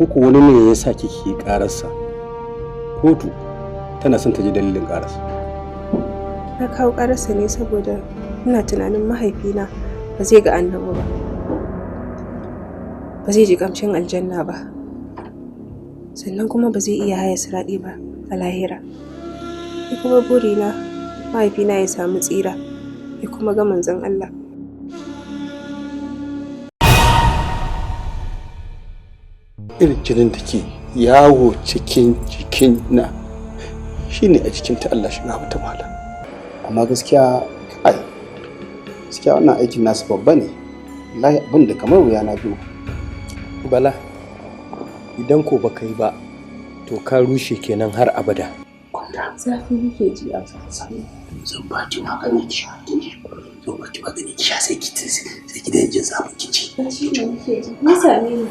Ko ko wani ne ya sa kike kararsa? Kotu tana son ta ji dalilin kararsa. Na kawo ƙararsa ne saboda ina tunanin mahaifina ba zai ga Annabi ba. Ba zai ji ƙamshin aljanna ba. Sannan kuma ba zai iya haye siraɗi ba a lahira. Ni kuma burina mahaifina ya samu tsira ya kuma ga manzon Allah. Irin jinin da ke yawo cikin jikin na shine a jikinta. Allah shiga mata mala. Amma gaskiya kai, gaskiya wannan aikin nasu babba ne. Wallahi abin da kamar wuya na biyu. Bala, idan ko baka yi ba, to ka rushe kenan har abada. Zafi nake ji a Zan ba ki magani ki sha. Zan ba ki magani ki sha, sai ki daina jin zafin ki ci. Zafi ne nake ji. Me same ni?